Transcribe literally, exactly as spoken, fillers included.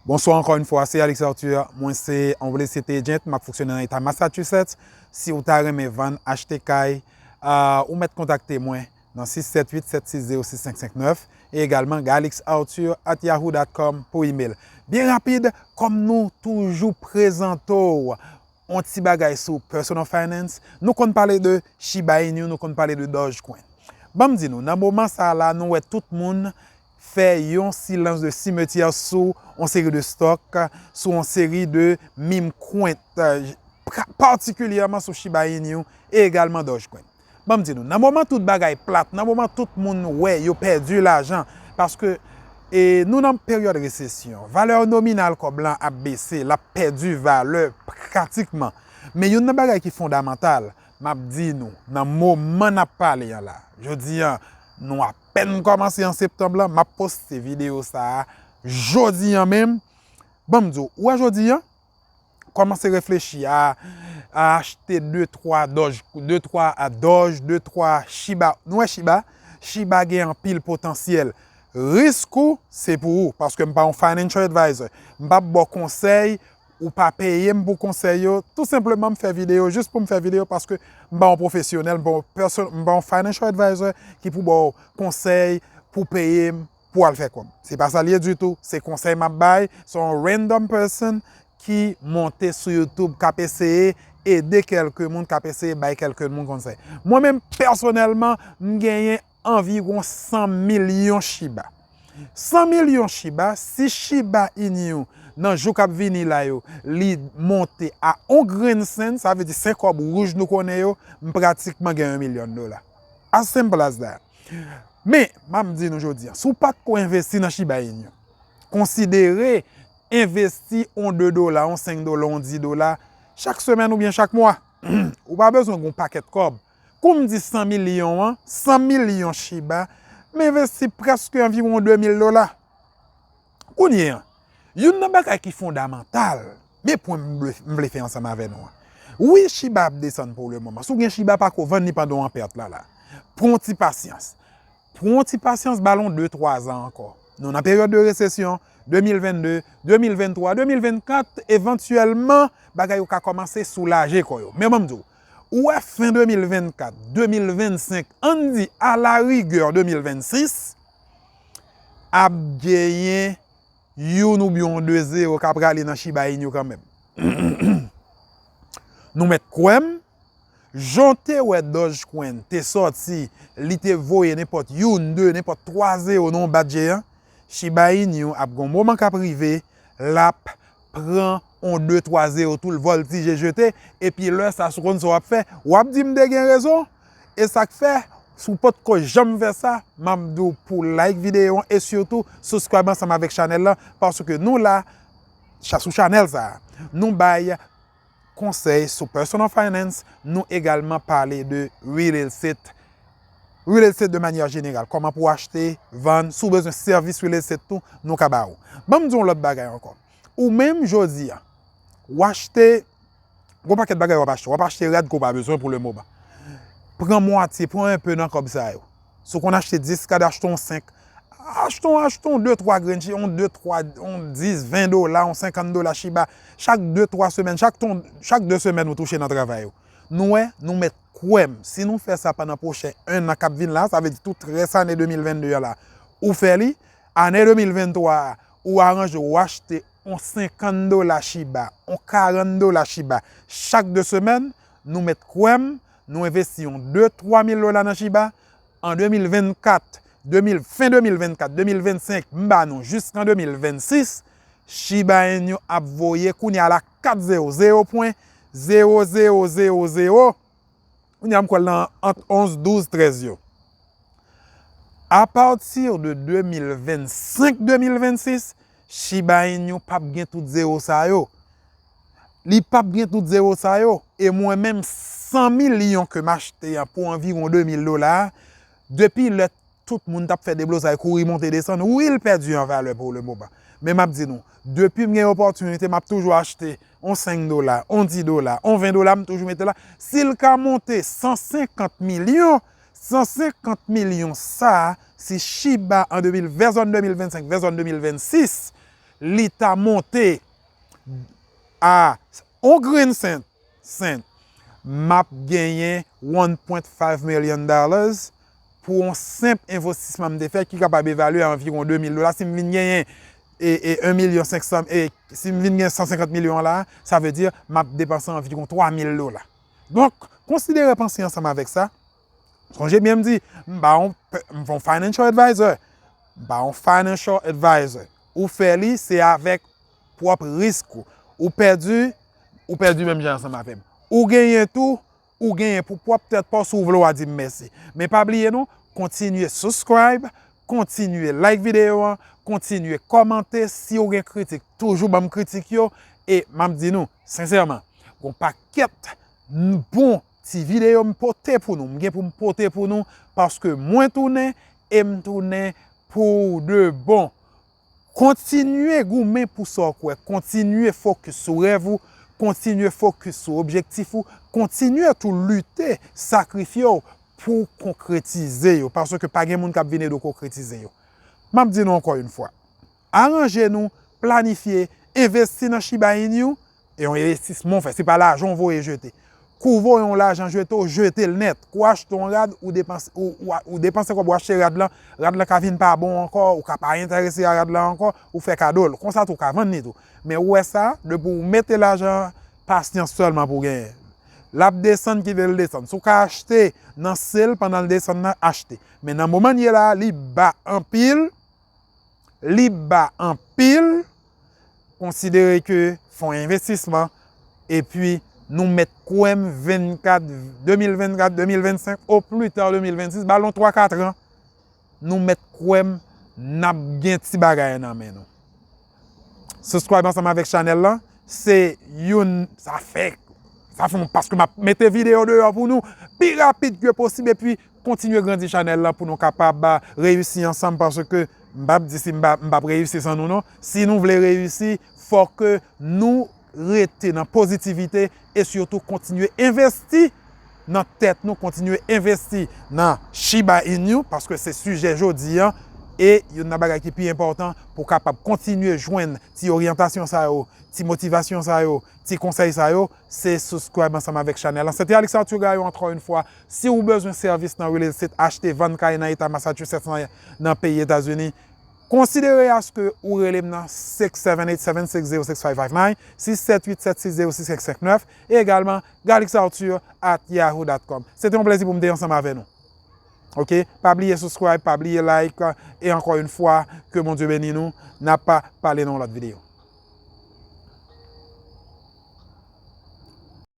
Bonswa ankò yon fwa, se Alix Arthur. Mwen se yon real estate agent, m ap fonksyone nan eta Massachusetts. Si w ta renmen vann, achte kay, ah, ou mèt kontakte mwen nan sis sèt uit, sèt sis zewo, sis senk senk nèf, e egalman galix arthur at yahoo dot com pou email. Byen rapid, kòm nou toujou prezante w yon ti bagay sou personal finance, nou konn pale de Shiba Inu, nou konn pale de Dogecoin. Ban m di nou, nan moman sa a la, nou wè tout moun fè yon silans de simetyè sou yon seri de stock, sou yon seri de meme coin, euh, pra-, patikilyèman sou Shiba Inu e egalman Dogecoin. Ban m di nou, nan moman tout bagay plat, nan moman tout moun wè yo pèdi lajan, paske, e, nou nan peryòd resesyon, valè nominal kòb lan ap bese, l ap pèdi valè pratikman. Men youn nan bagay ki fondamantal, m ap di nou, nan moman n ap pale an la, jodi an, nou apèn kòmanse an septanm lan, m ap poste videyo sa a jodi an menm. Ban m di w, ou wè jodi an, kòmanse reflechi a, a achte de twa Doge, de twa a Doge, de twa Shiba. Nou wè Shiba? Shiba gen anpil potansyèl. Risk ou, se pou ou, paske m pa yon financial advisor. M p ap ba w konsèy, ou pa peye m pou konsèy yo. Tou senpleman, m fè videyo jis pou m fè videyo, paske m pa yon pwofesyonèl, m pa yon pèsòn, m pa yon financial advisor ki pou ba w konsèy pou peye m pou al fè kòb. Se pa sa l ye ditou. Se konsèy m ap bay. Se yon random person ki monte sou YouTube, k ap eseye ede kèlke moun, k ap eseye bay kèlke moun konsèy. Mwen menm, pèsonèlman, m genyen anviwon san milyon Shiba. San milyon Shiba, si Shiba Inu, nan jou k ap vini la yo, li monte a yon grenn sen, sa vle di senk kòb wouj nou konnen yo, m pratikman gen yon milyon dola. As simple as that. Men, m ap di nou jodi an, si w pa t ko envesti nan Shiba Inu, konsidere envesti yon de dola, yon senk dola, yon dis dola, chak semèn oubyen chak mwa. Ou pa bezwen gen yon pakèt kòb. Kou m di san milyon an, san milyon Shiba, m envesti prèske anviwon de mil dola. Kounye an, youn nan bagay ki fondamantal, men pwen m vle, m vle fè ansanm avè nou an. Wi, Shiba ap desann pou le moman. Si w gen Shiba, pa ko vann li pandan w an pèt la, la. Pran yon ti pasyans. Pran yon ti pasyans, ba l yon de, twa zan ankò. Nou nan peryòd de resesyon, de mil vennde, de mil venntwa, de mil vennkat, evantyèlman, bagay yo ka kòmanse soulaje kò yo. Men ban m di w, ou wè fen de mil vennkat, de mil vennsenk, ann di alarigè de mil vennsis, ap genyen youn oubyen yon de zewo k ap rale nan Shiba Inu kanmenm. Nou mèt kwè m, jan w te wè Dogecoin te sòti, li te voye nenpòt youn, de, nenpòt twa zewo nan yon bat jeyan, Shiba Inu ap gen yon moman k ap rive, l ap pran yon de, twa zewo tou, l vòltije jete, epi lè sa, si w konn sa w ap fè, w ap di m te gen rezon. E sa k fè, si w potko janm fè sa, m ap di w pou like videyo an e sitou subscribe ansanm avèk chanèl lan, paske nou la, cha-, sou chanèl sa a, nou bay konsèy sou personal finance, nou egalman pale de real estate, real estate de manyè jeneral, kòman pou w achte, vann, si w bezwen sèvis real estate tou, nou ka ba ou. Ban m di w yon lòt bagay ankò. Ou menm jodi a, w achte, gon pakèt bagay w ap achte, w ap achte rad ke w pa bezwen pou le moman. Pran mwatye, pran enpe nan kòb sa yo. Si w konn achte dis kad, achte yon senk. Achte yon, achte yon de, twa grenn, yon de, twa, yon dis, ven dola, yon senkant dola Shiba. Chak de, twa semèn, chak ton, chak de semèn ou touche nan travay ou. Nou wè, nou mèt kwè m. Si nou fè sa pandan pwochen en an k ap vin la, sa vle di tout rès ane de mil vennde an la, ou fè li, ane de mil venntwa a, ou aranje w, ou achte yon senkant dola Shiba, yon karant dola Shiba, chak de semèn, nou mèt kwè m, nou envesti yon de, twa mil dola nan Shiba, an de mil vennkat, de mil, fen de mil vennkat, de mil vennsenk, m ba nou jiskan de mil vennsis, Shiba Inu ap voye kounye a la kat zewo, zewo pwen zewo zewo zewo zewo. Kounye a m kwè l nan ant onz, douz, trèz yo. Apati de de mil vennsenk, de mil vennsis, Shiba Inu p ap gen tout zewo sa yo. Li p ap gen tout zewo sa yo. E mwen menm, san milyon ke m achte an pou anviwon de mil dola a, depi lè tout moun t ap fè deblozay, kouri monte desann, wi, l pèdi an valè pou le moman. Men m ap di nou, depi m gen opòtinite, m ap toujou achte on senk dola, on dis dola, on ven dola, m toujou mete la. Si l ka monte san senkant milyon, san senkant milyon sa a, si Shiba an de mil, vè zòn de mil vennsenk, vè zòn de mil vennsis, li ta monte a on grenn sent, sent, m ap genyen one point five million dollars pou yon senp envestisman m te fè ki kapab evalye a anviwon de mil dola. Si m vin genyen e, e, un million cinq cent, e, si m vin gen san senkant milyon la, sa vle di m ap depanse anviwon twa mil dola. Donk, konsidere panse ansanm avèk sa. Sonje byen m di, m pa yon, m pa yon financial advisor. M pa yon financial advisor. Ou fè li, se avèk pwòp risk ou. Ou pèdi, ou pèdi menm jan ansanm avè m. Ou genyen tou, ou genyen pou pwòp tèt pa w, si w vle w a di m mèsi. Men pa bliye non, kontinye subscribe, kontinye like videyo an, kontinye kòmante, si w gen kritik, toujou ban m kritik yo, e m ap di nou, sensèman, gon pakèt n-, bon ti videyo m pote pou nou, m gen pou m pote pou nou, paske mwen tounen, e m tounen pou de bon. Kontinye goumen pou sa w kwè, kontinye fokis sou rèv ou, kontinye fokis sou objektif ou, kontinye tou lite, sakrifye w pou w konkretize yo, paske pa gen moun k ap vin ede w konkretize yo. M ap di nou ankò yon fwa, aranje nou, planifye, envesti nan Shiba Inu, e yon envestisman w fè, se pa lajan w voye jete. Kou w voye yon lajan jete, w jete l nèt. Kou w achte yon rad, ou depanse, ou, ou, ou depanse kòb ou achte rad lan, rad lan ka vin pa bon ankò, ou ka pa enterese a rad lan ankò, ou fè kado l. Konsa tou, ou ka vann li tou. Men ou wè sa, depi w mete lajan, pasyans sèlman pou w genyen. L ap desann, kite l desann. Si w ka achte nan sale pandan l desann nan, achte. Men nan moman n ye la a, li ba anpil, li ba anpil, konsidere ke fè yon envestisman, epi nou mèt kwè m vennkat, de mil vennkat, de mil vennsenk, o pli ta de mil vennsis, ba l yon twa kat an, nou mèt kwè m n ap gen ti bagay nan men nou. Subscribe ansanm avèk chanèl lan, se youn, sa fè, sa fè m, paske m ap mete videyo deyò pou nou pi rapid ke posib, epi kontinye grandi chanèl lan pou nou kapab, a, reyisi ansanm, paske m p ap di si m pa, m p ap reyisi san nou non. Si nou vle reyisi, fòk nou rete nan pozitivite e sitou kontinye envesti nan tèt nou, kontinye envesti nan Shiba Inu, paske se sijè jodi an, e youn nan bagay ki pi enpòtan pou w kapab kontinye jwenn ti oryantasyon sa yo, ti motivasyon sa yo, ti konsèy sa yo, se subscribe ansanm avèk chanèl lan. Se te Alex Arthur Gaillot, ankò yon fwa. Si w bezwen sèvis nan real estate, achte, vann kay nan eta Massachusetts lan, nan peyi Etazini, konsidere aske ou rele m nan six seven eight, seven six zero, six five five nine, six sept huit, sept six zero, six cinq cinq neuf, e egalman galix arthur at yahoo dot com. Se te yon plezi pou m te ansanm avè nou. Oke? Pa bliye subscribe, pa bliye like, e ankò yon fwa, ke Bondye beni nou. N ap pale nan yon lòt videyo.